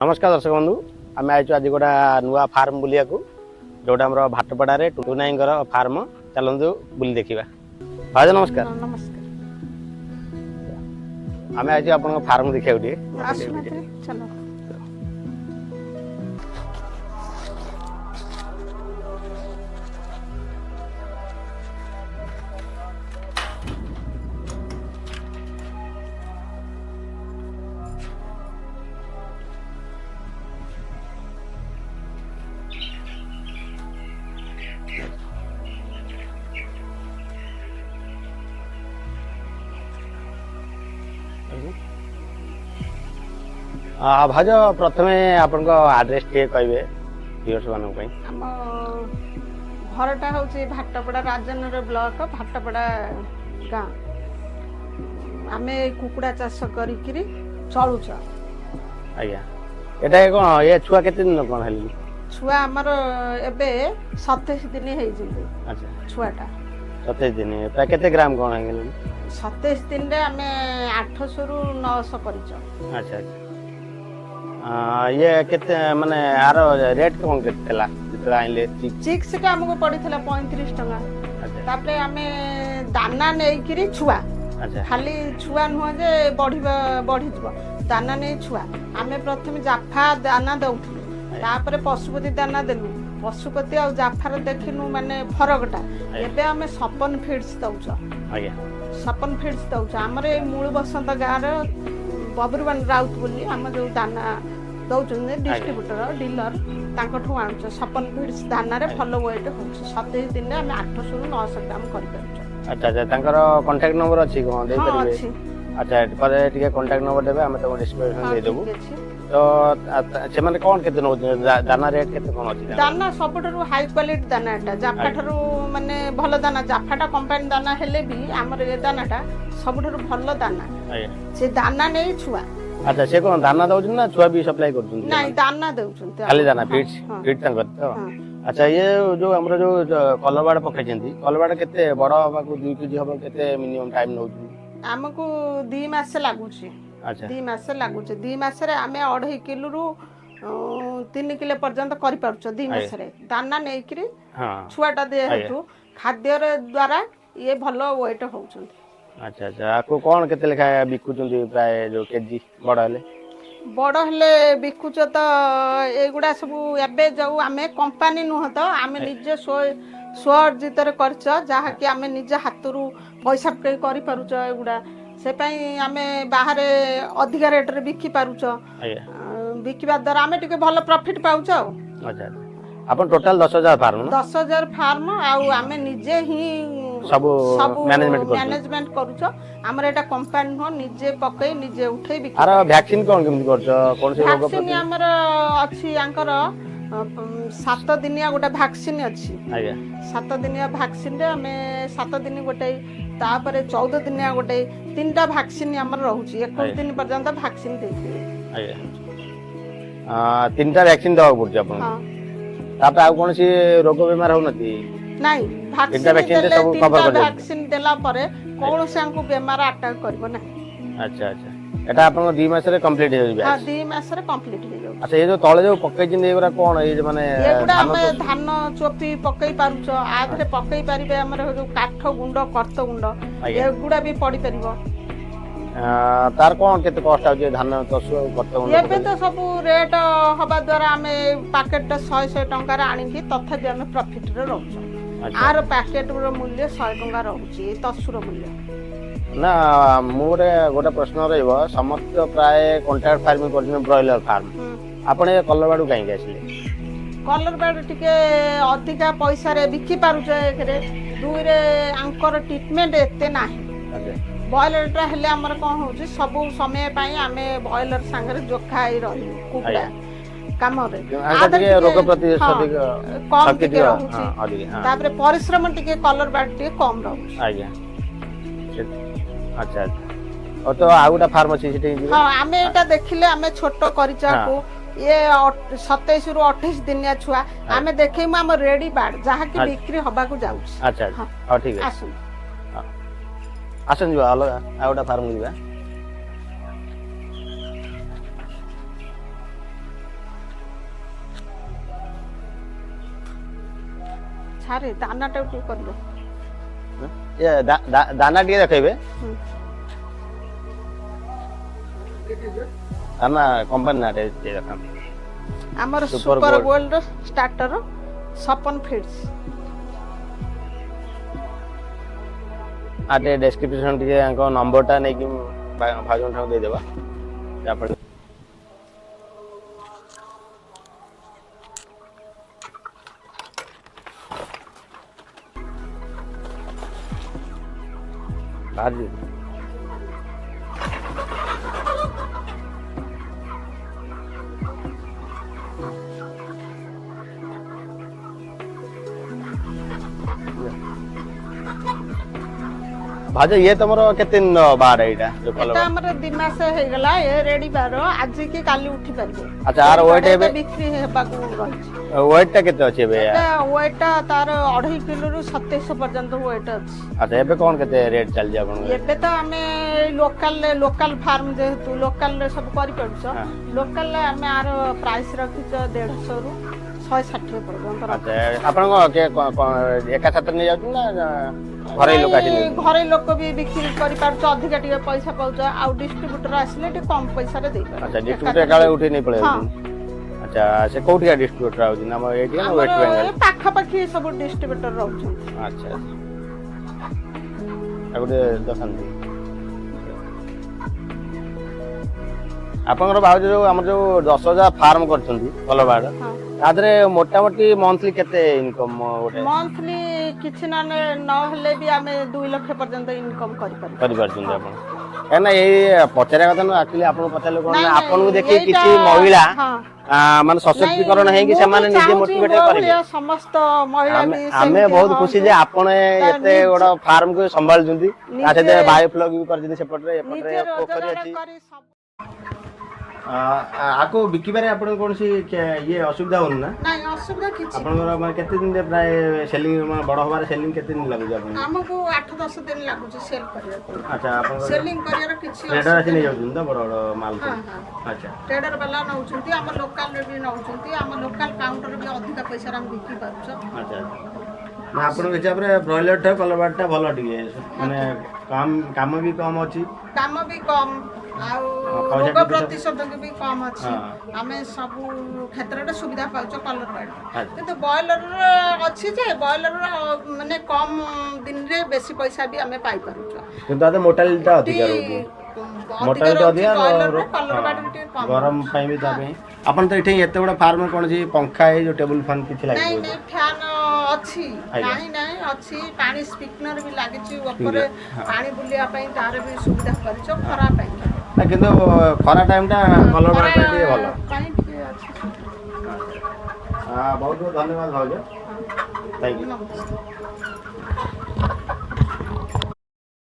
ନମସ୍କାର ଦର୍ଶକ ବନ୍ଧୁ, ଆମେ ଆଇଛୁ ଆଜି ଗୋଟେ ନୂଆ ଫାର୍ମ ବୁଲିବାକୁ, ଯୋଉଟା ଆମର ଭାଟପଡ଼ାରେ ଟୁନାଇଙ୍କର ଫାର୍ମ। ଚାଲନ୍ତୁ ବୁଲି ଦେଖିବା। ଭାଉଜ ନମସ୍କାର। ନମସ୍କାର। ଆମେ ଆଇଛୁ ଆପଣଙ୍କ ଫାର୍ମ ଦେଖିବାକୁ ଟିକେ। ଆସୁନାହାନ୍ତି, ଚାଲ। ଭାଉଜ, ପ୍ରଥମେ ଆପଣଙ୍କ ଆଡ୍ରେସ୍ ଟିକେ କହିବେ ଭିଉଅର୍ସ ମାନଙ୍କ ପାଇଁ। ଆମ ଘରଟା ହେଉଛି ଭାଟପଡ଼ା, ରାଜନଗର ବ୍ଲକ, ଭାଟପଡ଼ା ଗାଁ। ଆମେ କୁକୁଡ଼ା ଚାଷ କରିକିରି ଚଳୁଛ। ଆଜ୍ଞା, ଏଇଟା କ'ଣ ଏ ଛୁଆ କେତେ ଦିନ କ'ଣ ହେଲେଣି? ଛୁଆ ଆମର ଏବେ 27 ଦିନ ହେଇଛନ୍ତି। ଛୁଆଟା 27 ଦିନ ପ୍ରାୟ କେତେ ଗ୍ରାମ କ'ଣ ହେଇଗଲେଣି? 27 ଦିନରେ ଆମେ 800ରୁ 900 କରିଛ। ଆଚ୍ଛା ଆଚ୍ଛା, ଇଏ କେତେ ମାନେ ଆର ରେଟ୍ କ'ଣ କେତେ ଥିଲା ଯେତେବେଳେ ଆଣିଲେ? ଚିକ୍ସଟା ଆମକୁ ପଡ଼ିଥିଲା 35 ଟଙ୍କା। ତାପରେ ଆମେ ଦାନା ନେଇକିରି ଛୁଆ, ଖାଲି ଛୁଆ ନୁହଁ ଯେ ବଢିବ, ବଢିଯିବ, ଦାନା ନେଇ ଛୁଆ। ଆମେ ପ୍ରଥମେ ଜାଫା ଦାନା ଦଉଥିଲୁ, ତାପରେ ପଶୁପତି ଦାନା ଦେଲୁ। ପଶୁପତି ଆଉ ଜାଫାର ଦେଖିନୁ ମାନେ ଫରକଟା। ଏବେ ଆମେ ସପନ ଫିଡ୍ସ ଦଉଛ। ସପନ ଫିଡ୍ସ ଦଉଛ। ଆମର ଏଇ ମୂଳ ବସନ୍ତ ଗାଁର ବବରୁବାନ ରାଉତ ବୋଲି ଆମ ଯୋଉ ଦାନା ଦଉଛନ୍ତି, ଡିଷ୍ଟ୍ରିବ୍ୟୁଟର ଡିଲର, ତାଙ୍କଠୁ ଆଣୁଛ। ସପନ ଫିଡ୍ସ ଦାନାରେ ଭଲ ୱେଟ୍ ହଉଛି। 27 ଦିନରେ ଆମେ 800ରୁ 900 ଗ୍ରାମ କରିପାରୁଛୁ। ଆଚ୍ଛା ଆଚ୍ଛା, ତାଙ୍କର କଣ୍ଟାକ୍ଟ ନମ୍ବର ଅଛି କ'ଣ ଦେଇପାରିବେ? ଅଛି। ଆଚ୍ଛା, ପରେ ଟିକେ କଣ୍ଟାକ୍ଟ ନମ୍ବର ଦେବେ, ଆମେ ତାକୁ ଡିସ୍କ୍ରିପସନ ଦେଇଦେବୁ। ତ ସେମାନେ କ'ଣ କେତେ ନେଉଛନ୍ତି ଦାନା ରେଟ୍ କେତେ କ'ଣ ଅଛି? ଦାନା ସବୁଠାରୁ ହାଇ କ୍ୱାଲିଟି ଦାନା ଏଟା, ଜାଫା ଠାରୁ ମାନେ ଭଲ ଦାନା। ଜାଫାଟା କମ୍ପାନୀ ଦାନା ହେଲେ ବି ଆମର ଏ ଦାନାଟା ସବୁଠାରୁ ଭଲ ଦାନା। ସେ ଦାନା ନେଇ ଛୁଆ। ଆଚ୍ଛା, ସେ କ'ଣ ଦାନା ଦଉଛନ୍ତି ନା ଛୁଆ ବି ସପ୍ଲାଇ କରୁଛନ୍ତି? ନାଇଁ, ଦାନା ଦଉଛନ୍ତି। ଖାଲି ଦାନା, ଫିଡ୍ସ ଫିଡ୍ ତାଙ୍କର ତ। ଆଚ୍ଛା, ଇଏ ଯୋଉ ଆମର ଯୋଉ କଲବାଡ଼ ପକେଇଛନ୍ତି, କଲବାଡ଼ କେତେ ବଡ ହବାକୁ, 2 କେଜି ହବ କେତେ ମିନିମମ୍ ଟାଇମ୍ ନେଉଛନ୍ତି? ଆମକୁ 2 ମାସ ଲାଗୁଛି। 2 ମାସ ଲାଗୁଛି। 2 ମାସରେ ଆମେ 2.5 କିଲୋରୁ 3 କିଲୋ ପର୍ଯ୍ୟନ୍ତ କରିପାରୁଛୁ 2 ମାସରେ ଦାନା ନେଇକିରି। ଛୁଆଟା ଯେହେତୁ ଖାଦ୍ୟର ଦ୍ୱାରା ଇଏ ଭଲ ୱେଟ୍ ହଉଛନ୍ତି। ଆଚ୍ଛା ଆଚ୍ଛା, ଆକୁ କ'ଣ କେତେ ଲେଖା ବିକୁଛନ୍ତି ପ୍ରାୟ ଯୋଉ କେଜି ବଡ ହେଲେ? ବଡ ହେଲେ ବିକୁଛ ତ ଏଇଗୁଡ଼ା ସବୁ। ଏବେ ଯୋଉ ଆମେ କମ୍ପାନୀ ନୁହଁ ତ, ଆମେ ନିଜେ ସ୍ୱଅର୍ଜିତରେ କରିଛ, ଯାହାକି ଆମେ ନିଜ ହାତରୁ ପଇସା ପକେଇ କରିପାରୁଛ ଏଗୁଡ଼ା। ସେ ପାଇଁ ଆମେ ବାହାରେ ଅଧିକା ରେଟରେ ବିକି ପାରୁଛ। ବିକିବା ଦ୍ୱାରା ଆମେ ଟିକେ ଭଲ ପ୍ରଫିଟ ପାଉଛୁ ଆଉ। ଆଚ୍ଛା, ଆପଣ ଟୋଟାଲ 10,000 ଫାର୍ମ? 10,000 ଫାର୍ମ, ଆଉ ଆମେ ନିଜେ ହିଁ ସବୁ ସବୁ ମ୍ୟାନେଜମେଣ୍ଟ କରୁଛ। ଆମର ଏଇଟା କମ୍ପାନୀ ନୁହଁ, ନିଜେ ପକେଇ ନିଜେ ଉଠେଇ ବିକି। ଆର ଭ୍ୟାକ୍ସିନ କ'ଣ କେମିତି କରୁଛ? କୌଣସି ରୋଗ? ଭ୍ୟାକ୍ସିନ ଆମର ଅଛି, ଆଙ୍କର 7 ଦିନିଆ ଗୋଟେ ଭ୍ୟାକ୍ସିନ ଅଛି। 7 ଦିନିଆ ଭ୍ୟାକ୍ସିନରେ ଆମେ 7 ଦିନ ଗୋଟେ, ତାପରେ 14 ଦିନିଆ ଗୋଟେ, 3ଟା ଭ୍ୟାକ୍ସିନ ଆମର ରହୁଛି। 21 ଦିନ ପର୍ଯ୍ୟନ୍ତ ଭ୍ୟାକ୍ସିନ ଦେଇଥିବେ। ଆଜ୍ଞା, 3ଟା ଭ୍ୟାକ୍ସିନ ଦେବାକୁ ପଡୁଛି ଆପଣଙ୍କୁ। ତାପରେ ଆଉ କୌଣସି ରୋଗ ବେମାର ହଉନାହାନ୍ତି? ନାଇଁ, ଭ୍ୟାକ୍ସିନ ଦେଲେ, 3ଟା ଭ୍ୟାକ୍ସିନ ଦେଲା ପରେ କୌଣସି ଆଙ୍କୁ ବେମାର ଆଟାକ୍ କରିବ ନାହିଁ। ଆଚ୍ଛା ଆଚ୍ଛା, ଏଟା ଆପଣଙ୍କ 2 ମାସରେ କମ୍ପ୍ଲିଟ ହେଇଯାଉଛି? ହଁ, 2 ମାସରେ କମ୍ପ୍ଲିଟ ହେଇଯାଉଛି। ଆଚ୍ଛା, ଏ ଯୋଉ ତଳେ ଯୋଉ ପକେଇଛନ୍ତି ଏଗୁଡ଼ା କ'ଣ? ଏଇ ମାନେ ଏଗୁଡ଼ା ଆମେ ଧାନ ଚୋପି ପକେଇ ପାରୁଛ, ଆଧରେ ପକେଇ ପାରିବେ ଆମର ଯୋଉ କାଠ ଗୁଣ୍ଡ, କର୍ତ୍ତ ଗୁଣ୍ଡ, ଏଗୁଡ଼ା ବି ପଡିପାରିବ। ତାର କ'ଣ କେତେ କଷ୍ଟ ଆଉଛି ଧାନ ତସୁ ଆଉ କର୍ତ୍ତ ଗୁଣ୍ଡ? ଏବେ ତ ସବୁ ରେଟ୍ ହବା ଦ୍ୱାରା ଆମେ ପ୍ୟାକେଟଟା 100 ଟଙ୍କାରେ ଆଣିକି ତଥାପି ଆମେ ପ୍ରଫିଟରେ ରହୁଛୁ। ଆର ପ୍ୟାକେଟର ମୂଲ୍ୟ 100 ଟଙ୍କା ରହୁଛି ତସୁର ମୂଲ୍ୟ। ନା, ମୁଁ ଗୋଟେ ପ୍ରଶ୍ନ ରହିବ, ସମସ୍ତ ପ୍ରାୟ କଣ୍ଟ୍ରାକ୍ଟ ଫାର୍ମିଂ କରୁଛନ୍ତି, ବ୍ରଏଲର ଫାର୍ମ, ଆପଣ ଏ କଲର ବାଡ଼କୁ କାହିଁକି ଆସିଲେ? କଲର ବାଡ଼ ଟିକେ ଅଧିକା ପଇସାରେ ବିକି ପାରୁଛ ଏକରେ, ଦୁଇରେ ଆଙ୍କର ଟ୍ରିଟମେଣ୍ଟ ଏତେ ନାହିଁ। ବ୍ରଏଲରଟା ହେଲେ ଆମର କ'ଣ ହଉଛି, ସବୁ ସମୟ ପାଇଁ ଆମେ ବ୍ରଏଲର ସାଙ୍ଗରେ ଯୋଖା ହେଇ ରହିଲୁ କୁକୁଡ଼ା କାମରେ। ରୋଗ ପ୍ରତି କମ ଟିକେ ରହୁଛି, ତାପରେ ପରିଶ୍ରମ ଟିକେ କଲର ବାଡ଼ ଟିକେ କମ ରହୁଛି। ଆଜ୍ଞା, ଆଚ୍ଛା ଆଚ୍ଛା, ତ ଆଉ ଗୋଟେ ଫାର୍ମ ଅଛି ସେଠି? ହଁ, ଆମେ ଏଇଟା ଦେଖିଲେ, ଆମେ ଛୋଟ କରିଛୁ ଆକୁ। ଇଏ 27ରୁ 28 ଦିନିଆ ଛୁଆ। ଆମେ ଦେଖେଇମୁ ଆମ ରେଡି ବାର୍ଡ, ଯାହାକି ବିକ୍ରି ହବାକୁ ଯାଉଛି। ଆଚ୍ଛା, ହଉ, ଠିକ ଅଛି, ଆସନ୍ତୁ। ଆସନ୍ତୁ ଯିବା ଅଲଗା ଆଉ ଗୋଟେ ଫାର୍ମକୁ ଯିବା। ସାରେ ଦାନାଟାକୁ ଟିକେ କରିବ। ଇଏ ଦାନା ଟିକେ ଦେଖେଇବେ। ଦାନା କମ୍ପାନୀ ନାଁ ଟିକେ ଦେଖାନ୍ତୁ। ଆମର Super super Gold. Gold starter, Sapan feeds. ଆଉ ଟିକେ ଡେସ୍କ୍ରିପସନ ଟିକେ ୟାଙ୍କ ନମ୍ବରଟା ନେଇକି ଭାଉଜଙ୍କ ଠାରୁ ଦେଇଦେବା, ଯାହାଫଳରେ ବାହାରିଯିବ। ଭାଉଜ, ଇଏ ତମର କେତେ ଦିନ ବାହାର ଏଇଟା ଯୋଉ କଲର? ଏଟା ଆମର 2 ମାସ ହେଇଗଲା। ଏ ରେଡି ବାର, ଆଜି କି କାଲି ଉଠି ପାରିବ। ଆଚ୍ଛା, ଆର ୱେଟ୍ ଏବେ ବିକ୍ରି ହେବାକୁ ରହିଛି। ୱେଟ୍ ଟା କେତେ ଅଛି ଏବେ? ଏଟା ୱେଟ୍ ଟା ତାର 2.5 କିଲୋରୁ 2700 ପର୍ଯ୍ୟନ୍ତ ୱେଟ୍ ଅଛି। ଆଚ୍ଛା, ଏବେ କଣ କେତେ ରେଟ୍ ଚାଲିଛି ଆପଣଙ୍କର? ଏବେ ତ ଆମେ ଲୋକାଲ ଲୋକାଲ ଫାର୍ମ ଯେହେତୁ ଲୋକାଲରେ ସବୁ କରିପାରୁଛ, ଲୋକାଲରେ ଆମେ ଆର ପ୍ରାଇସ୍ ରଖିଛ 150ରୁ 160 ପର୍ଯ୍ୟନ୍ତ ରଖିଛୁ। ଆଚ୍ଛା, ଆପଣଙ୍କ କିଏ ଏକା ସାଥିରେ ନେଇଯାଉଛନ୍ତି ନା ଘରୋଇ ଲୋକ ଆସି ନାଇଁ, ନେଉଛନ୍ତି? ଘରୋଇ ଲୋକ ବି ବିକ୍ରି କରିପାରୁଛ, ଅଧିକା ଟିକେ ପଇସା ପାଉଛ। ଆଉ ଡିଷ୍ଟ୍ରିବ୍ୟୁଟର ଆସିଲେ ଟିକେ କମ ପଇସାରେ ଦେଇପାରୁଛ। ଆଚ୍ଛା, ଡିଷ୍ଟ୍ରିବ୍ୟୁଟର ଏକାବେଳେ ଉଠେଇ ନେଇ ପଳେଇ ଯାଉଛନ୍ତି। ଆଚ୍ଛା, ସେ କୋଉଠିକା ଡିଷ୍ଟ୍ରିବ୍ୟୁଟର ଆଉଛନ୍ତି? ଆମ ଏଇଠି ନା ଆମର ୱେଷ୍ଟ ବେଙ୍ଗଲ? ଏ ପାଖାପାଖି ସବୁ ଡିଷ୍ଟ୍ରିବ୍ୟୁଟର ରହୁଛନ୍ତି। ଆଚ୍ଛା ଆଚ୍ଛା, ଆଉ ଗୋଟେ ଦେଖାନ୍ତୁ। ଆପଣଙ୍କର ଭାଉଜ, ଯୋଉ ଆମର ଯୋଉ 10,000 ଫାର୍ମ କରିଛନ୍ତି ଭଲ ବାଡ଼, ତା ଦେହରେ ମୋଟାମୋଟି ମନ୍ଥଲି କେତେ ଇନକମ୍ ଗୋଟେ? ମନ୍ଥଲି କିଛି ନହେଲେ ବି ଆମେ 2 ଲକ୍ଷ ପର୍ଯ୍ୟନ୍ତ ଇନକମ୍ କରିପାରିବୁ। କରିପାରୁଛନ୍ତି ଆପଣ? କାହିଁକିନା ଏଇ ପଚାରିବା କଥା ନୁହଁ, ଆକ୍ଚୁଆଲି ଆପଣଙ୍କୁ ପଚାରିଲେ କଣ ନାଇଁ, ନା ନାଇଁ, ଆପଣଙ୍କୁ ଦେଖି ଏଇଟା କିଛି ମହିଳା ମାନେ ସଶକ୍ତିକରଣ ନାଇଁ, ହେଇକି ମୁଁ ବି ସେମାନେ ନିଜେ ଚାହୁଁଛି ମୋଟିଭେଟ ମୋ କରିବେ। ଭଳିଆ ସମସ୍ତ ମହିଳା ଆମେ ବି ଆମେ ସେମିତି ବହୁତ ଖୁସି ହଅନ୍ତୁ। ଯେ ଆପଣ ଏତେ ବଡ ଫାର୍ମକୁ ସମ୍ଭାଳୁଛନ୍ତି, ତା ସହିତ ବାୟୋଫ୍ଲକ୍ ବି କରିଛନ୍ତି ସେପଟରେ, ଏପଟରେ ନିଜେ ପୋଖରୀ ରୋଜଗାର ଅଛି। କରି ସବୁ ଆକୁ ବିକିବାରେ ଆପଣଙ୍କୁ କୌଣସି ଇଏ ଅସୁବିଧା ହଉନି ନା? ନାଇଁ, ଅସୁବିଧା କିଛି ଆପଣଙ୍କର ମାନେ କେତେ ଦିନରେ ପ୍ରାୟ ସେଲିଂ, ମାନେ ବଡ ହବାରେ ସେଲିଂ କେତେ ଦିନ ଲାଗୁଛି ଆପଣଙ୍କୁ? ଆମକୁ 8-10 ଦିନ ଲାଗୁଛି ସେଲ୍ କରିବାକୁ। ଆଚ୍ଛା, ଆପଣଙ୍କର ସେଲିଂ କରିବାର କିଛି ଟ୍ରେଡର ଆସି ଅସୁବିଧା ନାହିଁ। ନେଇଯାଉଛନ୍ତି ତ ବଡ ବଡ ମାଲ ହଁ। ସବୁ? ହଁ। ଆଚ୍ଛା। ଟ୍ରେଡର ବାଲା ନେଉଛନ୍ତି, ଆମ ଲୋକାଲରେ ବି ନେଉଛନ୍ତି। ଆମ ଲୋକାଲ କାଉଣ୍ଟର ବି ଅଧିକା ପଇସାରେ ଆମେ ବିକି ପାରୁଛୁ। ଆଚ୍ଛା ଆଚ୍ଛା, ନା ଆପଣଙ୍କ ହିସାବରେ ବ୍ରଏଲର ଟା କଲର ଟା ଭଲ ଟିକେ, ମାନେ କାମ ବି କମ ଅଛି। କାମ ବି କମ ଆଉ ପଇସା ରୋଗ ଟିକେ ପ୍ରତିଷେଧକ ବି କମ ଅଛି। ଆମେ ସବୁ କ୍ଷେତ୍ରରେ ସୁବିଧା ପାଉଛୁ କଲର ବାର୍ଡ। କିନ୍ତୁ ବ୍ରଏଲର ଅଛି ଯେ ବ୍ରଏଲର ମାନେ କମ ଦିନରେ ବେଶୀ ପଇସା ବି ଆମେ ପାଇପାରୁଛୁ। କିନ୍ତୁ ତା ମୋର୍ଟାଲିଟି ଅଧିକା ରହୁଛି। ମୋର୍ଟାଲିଟି ଅଧିକା, ବ୍ରଏଲରରେ କଲର ବାର୍ଡରେ ଟିକେ କମ। ଗରମ ପାଇଁ ବି ତା ପାଇଁ। ଆପଣ ତ ଏଠି ଏତେ ବଡ ଫାର୍ମ, କୌଣସି ପଙ୍ଖା, ଏଇ ଯୋଉ ଟେବୁଲ ଫ୍ୟାନ୍ କିଛି ନାଇଁ। ଲାଗିବ? ନାଇଁ, ଫ୍ୟାନ୍ ଅଛି। ନାଇଁ ନାଇଁ, ଅଛି। ପାଣି ସ୍ପ୍ରିଙ୍କଲର ବି ଲାଗିଛି ଉପରେ, ପାଣି ବୁଲିବା ପାଇଁ ତାର ବି ସୁବିଧା କରିଛ ଖରା ପାଇଁ। ନା, କିନ୍ତୁ ଖରା ଟାଇମଟା କଲର ବାର୍ଡ ପାଇଁ ଟିକେ ଭଲ। ପାଇଁ ଟିକେ ଅଛି ସୁବିଧା। ହଁ, ବହୁତ ବହୁତ ଧନ୍ୟବାଦ ଭାଉଜ, thank you. ନମସ୍କାର।